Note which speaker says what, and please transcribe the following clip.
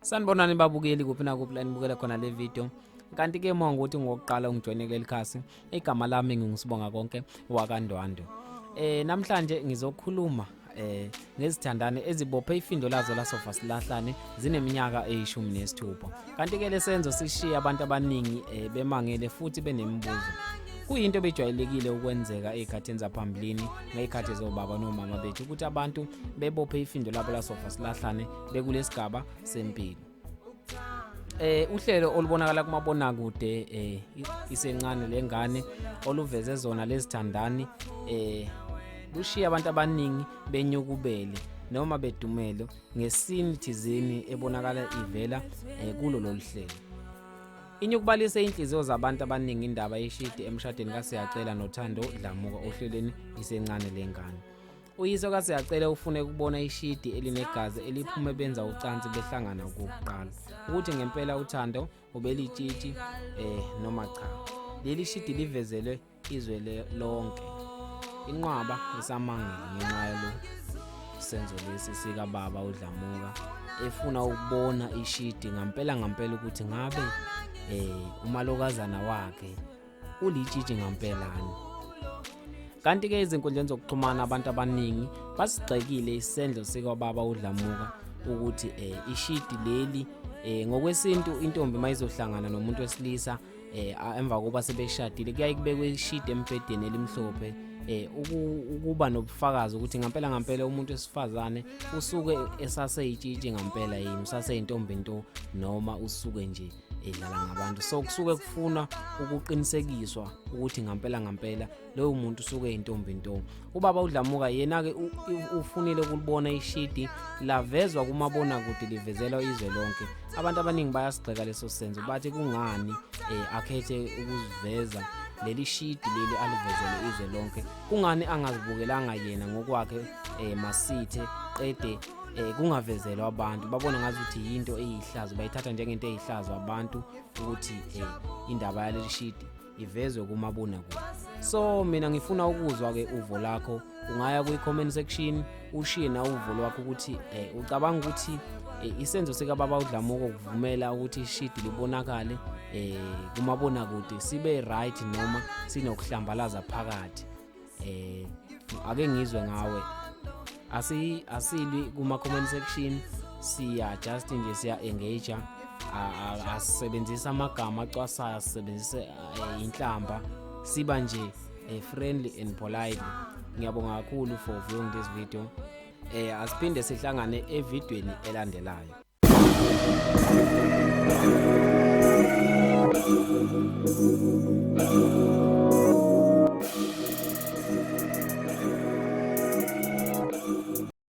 Speaker 1: Sanibonani babukeli kuphi nakuphi la nibukela khona le video. Kanti ke uma ngokuthi ngokuqala ungijoyine kuleli khasi, igama lami nginguSibonga konke wakaNdwandwe. Namhlanje ngizokhuluma ngezithandane ezibophe ifindo lazo lasofa silahlane zineminyaka eyishumi nesithupha. Kanti ke lesenzo sishiya abantu abaningi bemangele futhi benemibuzo. Kuyinto ebejwayelekile ukwenzeka ezikhathini zaphambilini ngezikhathi zobaba nomama bethu ukuthi abantu bebophe ifindo labo lasofa silahlane bekulesigaba sempilo. Uhlelo olubonakala kumabonakude isencane lengane oluveze zona lezithandani lushiya abantu abaningi benyukubele noma bedumele ngesini thizeni ebonakala ivela kulo lolu hlelo. Inyukubalise inhliziyo zabantu abaningi indaba yeshidi emshadweni kaSiyacela noThando Dlamuka ohlelweni isencane lengane. Uyise kaSiyacela ufune ukubona ishidi elinegazi eliphume benza ucansi behlangana okokuqala. Ukuthi ngempela uThando ubelitshitshi noma cha. Leli shidi livezelwe izwe lonke. Inqwaba isamangele ngenxa yalo senzo lesi sikababa uDlamuka efuna ukubona ishidi ngampela ngampela ukuthi ngabe umalokazana wakhe ulitshitshi ngampelani. Kanti ke ezinkundleni zokuxhumana abantu abaningi basigxekile isendlo sikababa uDlamuka ukuthi ishidi leli ngokwesintu intombi mayizohlangana nomuntu wesilisa emva kokuba sebeshadile kuyaye kubekwe ishidi embhedeni elimhlophe ukuba nobufakazi ukuthi ngampela ngampela umuntu wesifazane usuke esaseyitshitshi ngampela yini, usaseyintombi nto noma usuke nje edlala ngabantu. So kusuke kufuna ukuqinisekiswa ukuthi ngampela ngampela loyo muntu usuke eyintombi nto. Ubaba uDlamuka yena ke ufunile ukulibona ishidi lavezwa kumabonakude livezelwa izwe lonke. Abantu abaningi bayasigxeka leso senzo bathi kungani akhethe ukuziveza leli shidi leli alivezele izwe lonke, kungani angazibukelanga yena ngokwakhe masithe qede kungavezelwa abantu babona ngazuthi yinto eyihlazo, bayithatha njengento eyihlazo abantu ukuthi indaba yaleli shidi ivezwe kumabonakude. So mina ngifuna ukuzwa ke uvo lakho, ungaya kwi comment section ushiye na uvo lwakho ukuthi ucabanga ukuthi isenzo sikababa uDlamuka ukuvumela ukuthi ishidi libonakale kumabonakude sibe right noma sinokuhlambalaza phakathi. Ake ngizwe ngawe. Asilwi kuma comment section, siya just nje siya engage, asebenzisa amagama acwasayo, asebenzise inhlamba, siba nje friendly and polite. Ngiyabonga kakhulu for viewing this video. Asiphinde sihlangane evidweni elandelayo.